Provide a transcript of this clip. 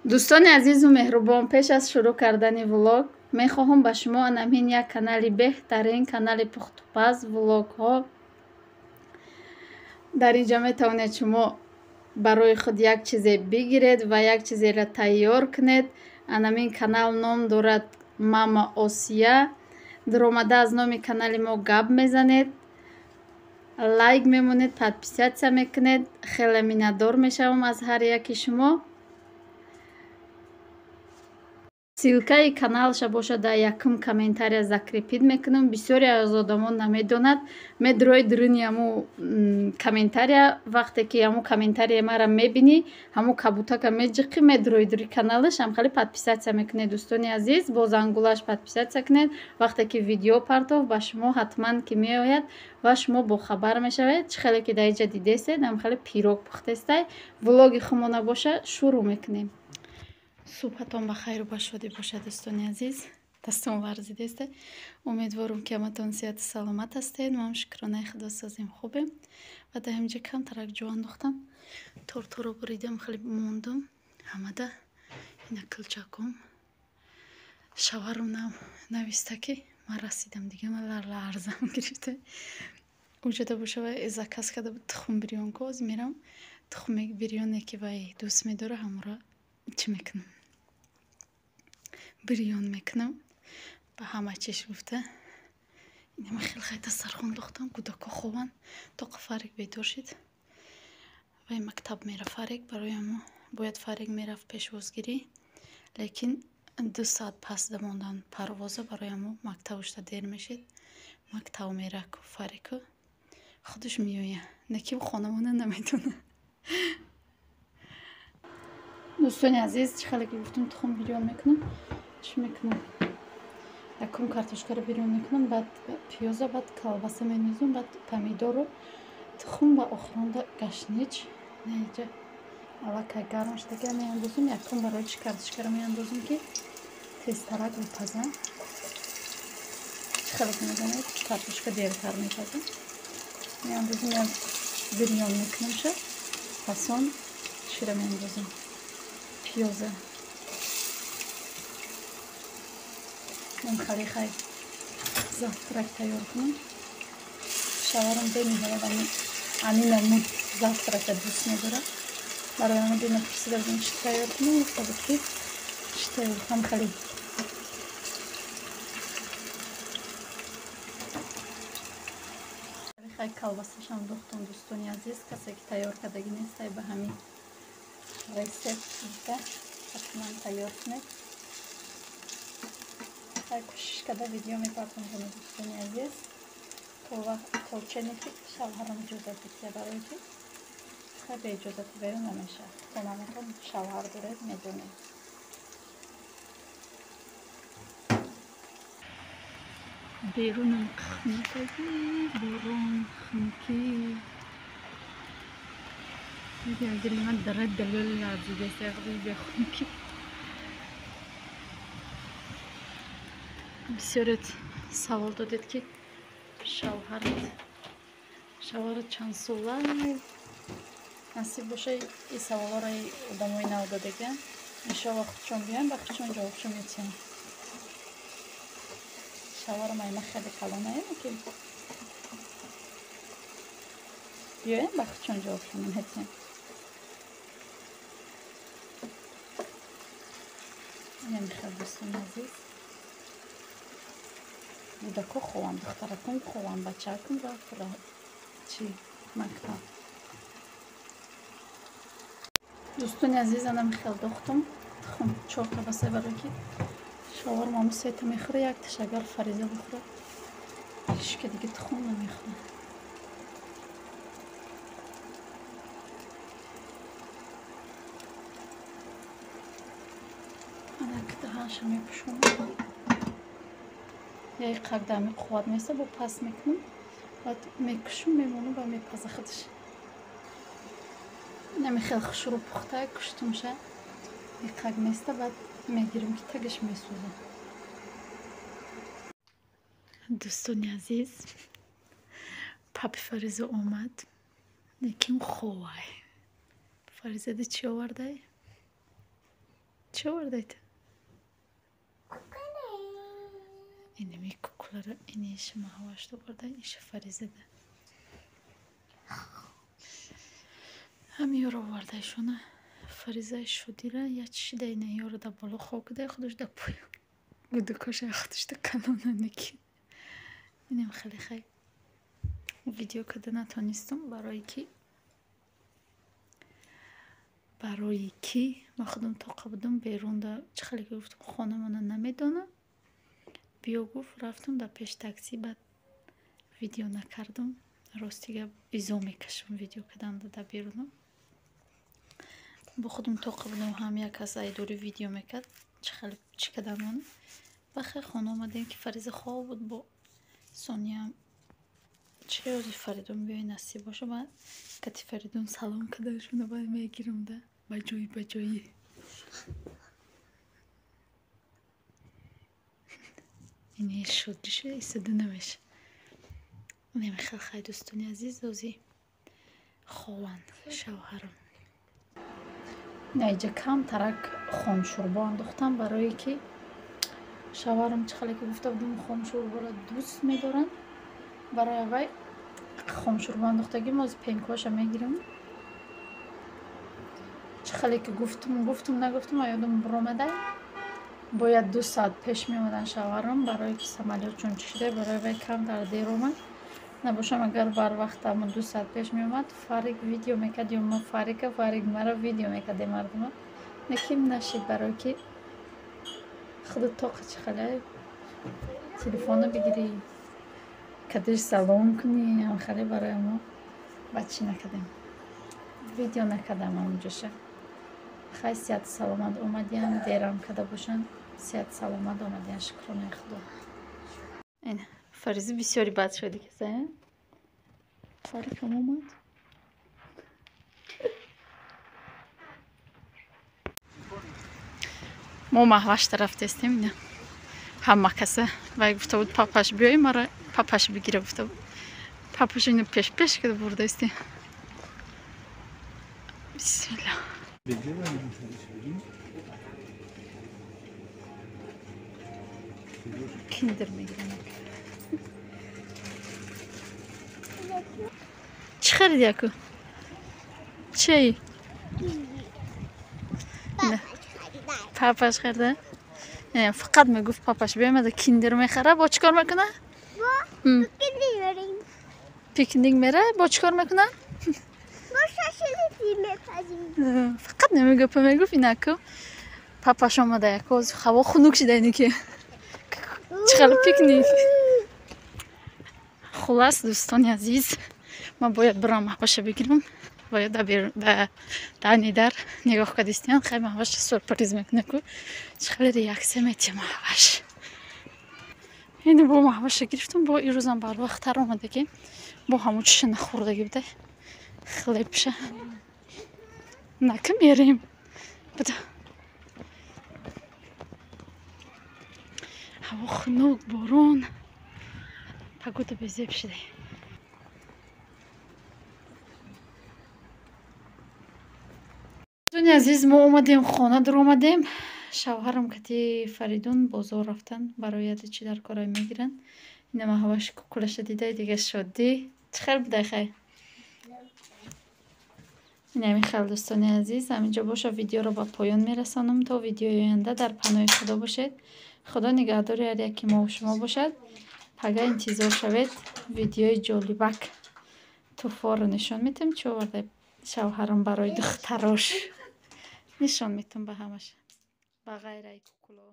Дӯстони азизу меҳрубон, пеш аз шурӯъ кардани влог мехоҳам ба шумо анамин як канали беҳтарин, канали пухтупаз, влогҳо. Дар инҷа метавонед шумо барои худ як чизе бигиред ва як чизеро тайёр кунед. Анамин канал ном дорад Мама Осия. Дуромада аз номи канали мо гап мезанед, лайк мемонед, подписаться мекунед. Хеле миннатдор мешавам аз ҳар яки шумо. Ссылкаи каналша бошад дар якум комментария закрепить мекунам. Бисёре аз одамон намедонад, медрои дуруни ҳаму комментария, вақте ки ҳаму комментария мара мебинӣ, ҳаму кабутака меҷиқӣ, медрои дури каналаш, ҳамхали подписаться мекунед. Дӯстони азиз, бо зангулаш подписаться кунед. Вақте ки видео партов, ба шумо ҳатман ки меояд ва шумо бохабар мешавед. Чӣ хеле ки дар инҷа дидестед, ҳамхали пирог пухтестай. Влоги хумона боша шурӯъ мекунем. Субҳатон ба хайру ба шодӣ бошад, дӯстони азиз. Дастон ларзидеста. Умедворам, ки ҳаматон сиҳату саломат ҳастед. Ман шукронаи худо созем, хубем. Ва дар ҳаминҷа камтарак ҷо андохтам. Торторо буридам, хеле мондум. Ҳамада ина килчаком. Шаварум нависта, ки ман расидам, дига ман ларзам гирифта. Уҷода боша вай заказ карда буд тухм бирён ко, оз мерам тухми бирёне ки вай дӯст медора, ҳамора чӣ мекунам, бирён мекунам. Ба ҳама чиш гуфта инама хеле хай дастархон дохтам. Кӯдако хобанд, тоқа Фарик бедор шид, вай мактаб мера. Фарик барои ҳамо бояд Фарик мерафт пешвозгирӣ, лекин 2 соат пас дамондан парвоза, барои ҳамо мактабушта дер мешид. Мактаб мера ку Фарику худаш меоя, неки хонамона намедона. Дӯстони азиз, чӣ хеле ки гуфтум, тухм бирён мекунам. Чӣ мекунам? Якум картошкаро бирён мекунам, баъд пиёза, баъд колбаса менезум, баъд помидору тухм ва охиронда гашнич. Наиҷа аллакай гарм шудага меандозум. Якум барои чӣ картошкаро меандозум, ки тезтарак бипазам. Чӣ хеле ки медонед, картошка дертар мепазам. Меандозум, бирён мекунамша, пасон чиро меандозум? Пиёза. Ман хали хай завтрак тайёр кунам. Шаварам бениҳоят ами намуд завтрака дӯст медорад. Барои ҳама дина пурсида будем, чӣ тайёр кунам, гуфта буд, ки чӣ тайёр ҳам хали. Хай колбасашам дохтам. Дӯстони азиз, касе ки тайёр кардагӣ нестай, ба ҳамин рецепт гуфта ҳатман тайёр кунед. Хай кӯшиш карда видео мепартам, дӯстони азиз, то чене ки шавҳарам иҷозат бидиҳад, барое ки хай бе иҷозати берун намешавад. Хонаматон шавҳар доред, медонед. Берунам хунукаги, борон, хунукӣ. Дили ман дара далол ларзидаст бехунукӣ. Бисёрет савол додед, ки шавҳарат чанд сола. Насиб боша, и саволҳоро одамои нав додагиам. Иншоалло, худшон биёям, ба худшон ҷавобшо метиҳам. Шавҳарам айма хеле калонаем, ки биёям, ба худшон ҷавобшо метиҳам. Инамихел, дӯстони азиз, кӯдако хобанд, духтараком хобанд, бачаакум рафт чи мактаб. Дӯстони азиз, анам хел дохтум тухм чорта басе, барое ки шавҳарам ҳаму сета мехӯра, якташ агар Фариза бихӯра, ҳичка дига тухм намехӯра. Анак даҳанша мепӯшонам, яй қагдами қувват меса, бо пас мекунам, баъд мекушум, мемонам ва мепаза худаш. Инами хел хушрӯ пухта куштумша, иқак места, баъд мегирем, ки тагаш месӯза. Дӯстони азиз, папи Фариза омад, лекин ховай. Фаризади чӣ овардай? Чӣ овардаед? Инами кукуларо иниш Маҳваш оварда, иша Фаризада. Ҳамиёро оварда ишона. Фаризаи шодира як чишида ина ёро да боло хоб кида, худаш да поён. Гудукоша худаш да калона ники. Инам хеле хай. Видео када натонистам, барои ки ман худам тоқа будам берун да чӣ хеле ки гуфтам хонамона намедонам. Биё гуфт, рафтам дар пеш такси, баъд видео накардам. Рости гап изо мекашам видео кардам дар берунам. Бо худам тоқа будам, ҳам як кас айдори видео мекард, чӣ кардам. Ба хай хона омадем ки Фариза хоб буд бо Сония. Чӣ ози Фаридун биёй насиб боша, баъд кати Фаридун салом кардашона баъд мегирам да ба ҷои ба ҷои. Ини шодиша истода намеша. Намехел хай дӯстони азиз, ози хованд шавҳарам. Наиҷа камтарак хомшӯрбо андохтам, барое ки шавҳарам чӣ хеле ки гуфта будам хомшӯрборо дӯст медоранд. Барои вай хомшӯрбо андохтагим, ози пенкоша мегирам. Чӣ хеле ки гуфтум нагуфтум, ёдам буромадай. Бояд 2 соат пеш меомадан шавҳарам, барое ки самолёт чун чишида, барои вай камтар дер омад. Набошам агар барвақт ҳамон 2 соат пеш меомад, Фарик видео мекард ё ма Фарика, Фарик маро видео мекард мардума. Лекин нашид, барое ки худу тоқа чӣ хеле телефонро бигирӣ, кадиш салом кунӣ, ҳам хеле барои мо баъд чӣ накардем, видео накардам ҳамонҷоша. Хай сиҳату саломат омадиян, дерам карда бошанд, сиҳату саломат омадиян, шукронаи Худо. Ина Фариза бисёри бад шуди каса. Фарикам омад. Мо Маҳваш рафтестем, ина ҳама каса вай гуфта буд папаш биёй, мара папаш бигира гуфта буд. Папаш ина пеш пеш карда бурдаистем. Бисмилла. Киндер мегирам. Чӣ хариди яку? Чӣ? Папаш харида? Фақат мегуфт папаш биёмада киндер мехара, бо чӣ кор мекуна? Пикник мера, бо чӣ кор мекуна? Фақат намегапа мегуфт инаку. Папаш омада яку, ҳаво хунук шида иники. Чӣ хеле пикник. Хулас дӯстони азиз, ман бояд бирам Маҳваша бигирам. Бояд дар дар нигоҳ кардистиан, хай Маҳваша сюрприз мекуна ку. Чӣ хеле реаксия метиҳа Маҳваш. Ини бо Маҳваша гирифтам, бо ирӯзам барвақттар омада ки бо ҳамон чиша нахӯрдагӣ буда. Хлебша. Нака мерем. Буда. Ҳаво хунук, борон. Погода безеб шуда. Дӯстони азиз, мо омадем хона, даромадем. Шавҳарам кати Фаридун бозор рафтан, барои яде чӣ дар корай мегиранд. Ина Маҳваш кукулаша дида, дига шодӣ. Чӣ хел будай хай? Инами хел дӯстони азиз, ҳаминҷо боша видеоро ба поён мерасонам. То видеои оянда дар паноҳи Худо бошед. Худо нигаҳдори ҳар яки мо шумо бошад. Пага интизор шавед видеои ҷолибак. Туҳфаро нишон метем, чӣ оварда шавҳарам барои духтарош. Нишон метам ба ҳамаш. Ба ғайраи кукуло.